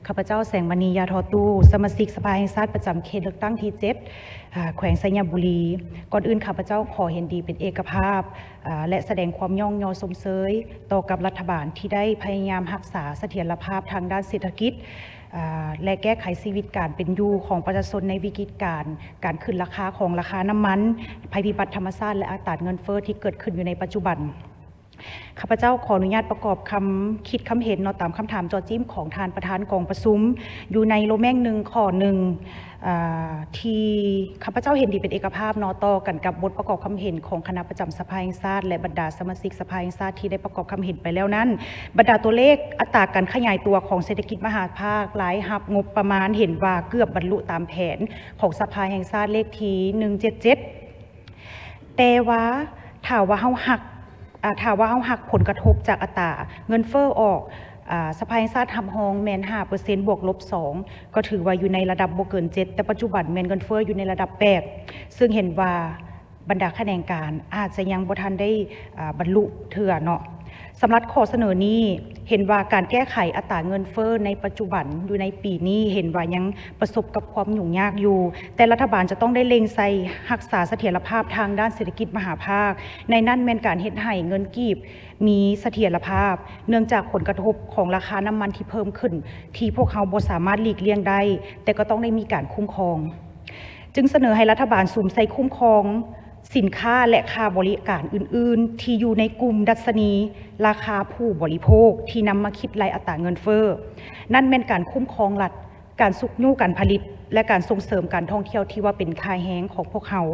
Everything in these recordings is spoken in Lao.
ຂ້າພະເຈົ້າ ແສງມະນີ ຢາທໍ່ຕູ້ ສະມາຊິກສະພາແຫ່ງຊາດປະຈຳເຂດເລືອກຕັ້ງທີເຈັດ ອາ ແຂວງໄຊຍະບູລີ. ກ່ອນອື່ນ ຂ້າພະເຈົ້າຂໍເຫັນດີເປັນເອກະພາບ ອາ ແລະ ສະແດງຄວາມຍ້ອງຍໍຊົມເຊີຍຕໍ່ກັບລັດຖະບານທີ່ໄດ້ພະຍາຍາມຮັກສາສະຖຽນລະພາບທາງດ້ານເສດຖະກິດ ອາ ແລະ ແກ້ໄຂຊີວິດການເປັນຢູ່ຂອງປະຊາຊົນໃນວິກິດການ ການຂຶ້ນລາຄາຂອງລາຄານ້ຳມັນ, ໄພພິບັດທຳມະຊາດ ແລະ ອັດຕາເງິນເຟີ້ທີ່ເກີດຂຶ້ນຢູ່ໃນປັດຈຸບັນ. ຂ້າພະເຈົ້າຂໍອະນຸຍາດປະກອບຄຳຄິດຄຳເຫັນເນາະ ຕາມຄຳຖາມເຈາະຈີ້ມຂອງທ່ານປະທານກອງປະຊຸມ ຢູ່ໃນໂລແມ່ງໜຶ່ງ ຂໍ້ໜຶ່ງ ອາ ທີ່ຂ້າພະເຈົ້າເຫັນດີເປັນເອກະພາບເນາະ ຕໍ່ກັນກັບບົດປະກອບຄຳເຫັນຂອງຄະນະປະຈຳສະພາແຫ່ງຊາດ ແລະ ບັນດາສະມາຊິກສະພາແຫ່ງຊາດທີ່ໄດ້ປະກອບຄຳເຫັນໄປແລ້ວນັ້ນ. ບັນດາຕົວເລກອັດຕາການຂະຫຍາຍຕົວຂອງເສດຖະກິດມະຫາພາກ, ລາຍຮັບ, ງົບປະມານ ເຫັນວ່າເກືອບບັນລຸຕາມແຜນຂອງສະພາແຫ່ງຊາດເລກທີໜຶ່ງເຈັດເຈັດ. ແຕ່ວ່າຖ້າວ່າເຮົາຫັກ ອາ ຖ້າວ່າເຮົາຫັກຜົນກະທົບຈາກອັດຕາເງິນເຟີ້ອອກ ອາ ສະພາແຫ່ງຊາດຮັບຮອງແມ່ນຫ້າເປີເຊັນ ບວກລົບສອງ ກໍຖືວ່າຢູ່ໃນລະດັບບໍ່ເກີນເຈັດ ແຕ່ປັດຈຸບັນແມ່ນເງິນເຟີ້ຢູ່ໃນລະດັບແປດ ເຊິ່ງເຫັນວ່າບັນດາຂະແໜງການອາດຈະຍັງບໍ່ທັນໄດ້ ອາ ບັນລຸເທື່ອເນາະ. ສຳລັບຂໍ້ສະເໜີນີ້ ເຫັນວ່າການແກ້ໄຂອັດຕາເງິນເຟີ້ໃນປັດຈຸບັນຢູ່ໃນປີນີ້ ເຫັນວ່າຍັງປະສົບກັບຄວາມຫຍຸ້ງຍາກຢູ່, ແຕ່ລັດຖະບານຈະຕ້ອງໄດ້ເລັ່ງໃສ່ຮັກສາສະຖຽນລະພາບທາງດ້ານເສດຖະກິດມະຫາພາກ, ໃນນັ້ນແມ່ນການເຮັດໃຫ້ເງິນກີບມີສະຖຽນລະພາບ ເນື່ອງຈາກຜົນກະທົບຂອງລາຄານ້ຳມັນທີ່ເພີ່ມຂຶ້ນ ທີ່ພວກເຮົາບໍ່ສາມາດຫຼີກລ່ຽງໄດ້, ແຕ່ກໍຕ້ອງໄດ້ມີການຄຸ້ມຄອງ. ຈຶ່ງສະເໜີໃຫ້ລັດຖະບານສຸມໃສ່ຄຸ້ມຄອງສິນຄ້າ ແລະ ຄ່າບໍລິການອື່ນໆ ທີ່ຢູ່ໃນກຸ່ມດັດຊະນີລາຄາຜູ້ບໍລິໂພກ ທີ່ນຳມາຄິດໄລ່ອັດຕາເງິນເຟີ້. ນັ້ນແມ່ນການຄຸ້ມຄອງລັດ, ການຊຸກຍູ້ການຜະລິດ ແລະ ການສົ່ງເສີມການທ່ອງທ່ຽວ ທີ່ວ່າເປັນຄ່າແຮງຂອງພວກເຮົາ,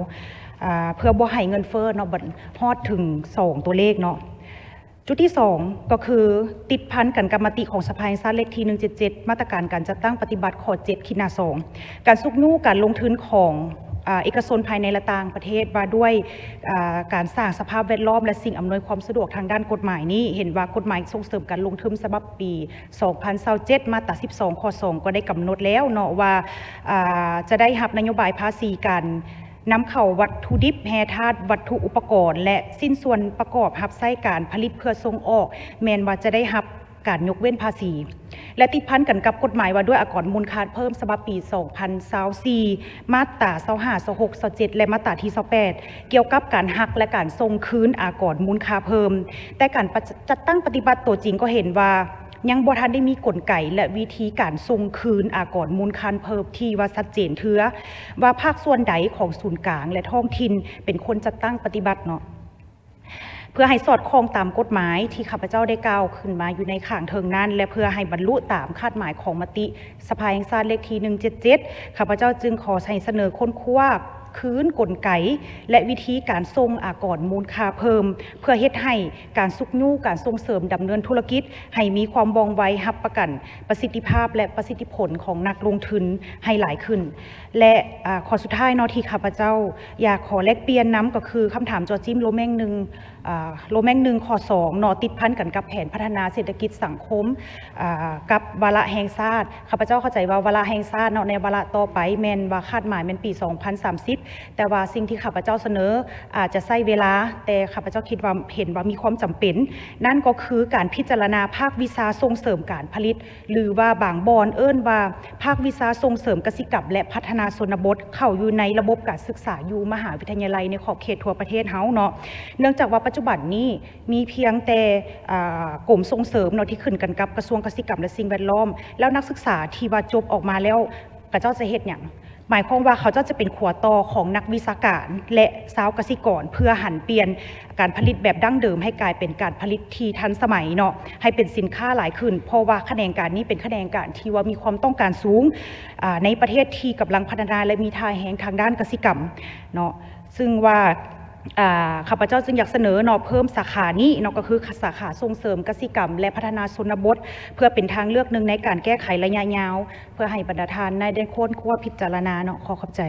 ອາ, ເພື່ອບໍ່ໃຫ້ເງິນເຟີ້ເນາະ, ຮອດເຖິງສອງຕົວເລກເນາະ. ຈຸດທີສອງ ກໍຄືຕິດພັນກັນກັບມະຕິຂອງສະພາແຫ່ງຊາດເລກທີໜຶ່ງເຈັດເຈັດ ມາດຕະການການຈັດຕັ້ງປະຕິບັດຂໍ້ເຈັດ ຂີດໜ້າສອງ ການຊຸກຍູ້ການລົງທຶນຂອງ ອາ ເອກະຊົນພາຍໃນ ແລະ ຕ່າງປະເທດ ວ່າດ້ວຍ ອາ ການສ້າງສະພາບແວດລ້ອມ ແລະ ສິ່ງອຳນວຍຄວາມສະດວກທາງດ້ານກົດໝາຍນີ້ ເຫັນວ່າກົດໝາຍສົ່ງເສີມການລົງທຶນສະບັບປີສອງພັນຊາວເຈັດ ມາດຕາສິບສອງ ຂໍ້ສອງ ກໍໄດ້ກຳນົດແລ້ວເນາະວ່າ ອາ ຈະໄດ້ຮັບນະໂຍບາຍພາສີການ ນຳເຂົ້າວັດຖຸດິບ, ແຮ່ທາດ, ວັດຖຸອຸປະກອນ ແລະ ຊິ້ນສ່ວນປະກອບຮັບໃຊ້ການຜະລິດເພື່ອສົ່ງອອກ ແມ່ນວ່າຈະໄດ້ຮັບການຍົກເວັ້ນພາສີ ແລະ ຕິດພັນກັນກັບກົດໝາຍວ່າດ້ວຍອາກອນມູນຄ່າເພີ່ມ ສະບັບປີສອງພັນຊາວສີ່ ມາດຕາຊາວຫ້າ ຊາວຫົກ ຊາວເຈັດ ແລະ ມາດຕາທີຊາວແປດ ກ່ຽວກັບການຫັກ ແລະ ການສົ່ງຄືນອາກອນມູນຄ່າເພີ່ມ. ແຕ່ການປະ ຈັດຕັ້ງປະຕິບັດຕົວຈິງກໍເຫັນວ່າ ຍັງບໍ່ທັນໄດ້ມີກົນໄກ ແລະ ວິທີການສົ່ງຄືນອາກອນມູນຄ່າເພີ່ມທີ່ວ່າຊັດເຈນເທື່ອ ວ່າພາກສ່ວນໃດຂອງສູນກາງ ແລະ ທ້ອງຖິ່ນເປັນຄົນຈັດຕັ້ງປະຕິບັດເນາະ. ເພື່ອໃຫ້ສອດຄ່ອງຕາມກົດໝາຍທີ່ຂ້າພະເຈົ້າໄດ້ກ່າວຂຶ້ນມາຢູ່ໃນຂ້າງເທິງນັ້ນ ແລະ ເພື່ອໃຫ້ບັນລຸຕາມຄາດໝາຍຂອງມະຕິສະພາແຫ່ງຊາດເລກທີໜຶ່ງເຈັດເຈັດ ຂ້າພະເຈົ້າຈຶ່ງຂໍໃຫ້ສະເໜີຄົ້ນຄວ້າຄືນກົນໄກ ແລະ ວິທີການສົ່ງອາກອນມູນຄ່າເພີ່ມ ເພື່ອເຮັດໃຫ້ການຊຸກຍູ້ການສົ່ງເສີມດຳເນີນທຸລະກິດ ໃຫ້ມີຄວາມວ່ອງໄວ, ຮັບປະກັນປະສິດທິພາບ ແລະ ປະສິດທິຜົນຂອງນັກລົງທຶນໃຫ້ຫຼາຍຂຶ້ນ ແລະ ອາ ຂໍ້ສຸດທ້າຍເນາະ ທີ່ຂ້າພະເຈົ້າຢາກຂໍແລກປ່ຽນນຳ ກໍຄືຄຳຖາມເຈາະຈີ້ມໂລແມ່ງໜຶ່ງ ອາ ໂລແມ່ງໜຶ່ງ ຂໍ້ສອງເນາະ ຕິດພັນກັນກັບແຜນພັດທະນາເສດຖະກິດສັງຄົມ ອາ ກັບວາລະແຫ່ງຊາດ. ຂ້າພະເຈົ້າເຂົ້າໃຈວ່າວາລະແຫ່ງຊາດເນາະ ໃນວາລະຕໍ່ໄປແມ່ນວ່າຄາດໝາຍແມ່ນປີສອງພັນສາມສິບ ແຕ່ວ່າສິ່ງທີ່ຂ້າພະເຈົ້າສະເໜີອາດຈະໃຊ້ເວລາ ແຕ່ຂ້າພະເຈົ້າຄິດວ່າ ເຫັນວ່າມີຄວາມຈຳເປັນ ນັ້ນກໍຄືການພິຈາລະນາພາກວິຊາສົ່ງເສີມການຜະລິດ ຫຼືວ່າບາງບ່ອນເອີ້ນວ່າພາກວິຊາສົ່ງເສີມກະສິກຳ ແລະ ພັດທະນາຊົນນະບົດ ເຂົ້າຢູ່ໃນລະບົບການສຶກສາຢູ່ມະຫາວິທະຍາໄລໃນຂອບເຂດທົ່ວປະເທດເຮົາເນາະ. ເນື່ອງຈາກວ່າປັດຈຸບັນນີ້ມີພຽງແຕ່ ອາ ກົມສົ່ງເສີມເນາະ ທີ່ຂຶ້ນກັນກັບກະຊວງກະສິກຳ ແລະ ສິ່ງແວດລ້ອມ ແລ້ວນັກສຶກສາທີ່ວ່າຈົບອອກມາແລ້ວ ເຂົາເຈົ້າຈະເຮັດຫຍັງ? ໝາຍຄວາມວ່າເຂົາເຈົ້າຈະເປັນຂົວຕໍ່ຂອງນັກວິຊາການ ແລະ ຊາວກະສິກອນ ເພື່ອຫັນປ່ຽນການຜະລິດແບບດັ້ງເດີມໃຫ້ກາຍເປັນການຜະລິດທີ່ທັນສະໄໝເນາະ ໃຫ້ເປັນສິນຄ້າຫຼາຍຂຶ້ນ ເພາະວ່າຂະແໜງການນີ້ເປັນຂະແໜງການທີ່ວ່າມີຄວາມຕ້ອງການສູງ ອາ ໃນປະເທດທີ່ກຳລັງພັດທະນາ ແລະ ມີທ່າແຮງທາງດ້ານກະສິກຳເນາະ. ຊຶ່ງວ່າ ອາ ຂ້າພະເຈົ້າຈຶ່ງຢາກສະເໜີເນາະ ເພີ່ມສາຂານີ້ເນາະ ກໍຄືສາຂາສົ່ງເສີມກະສິກຳ ແລະ ພັດທະນາຊົນນະບົດ ເພື່ອເປັນທາງເລືອກໜຶ່ງໃນການແກ້ໄຂໄລຍະຍາວ ເພື່ອໃຫ້ບັນດາທ່ານໄດ້ ໄດ້ຄົ້ນຄວ້າພິຈາລະນາເນາະ. ຂໍຂອບໃຈ.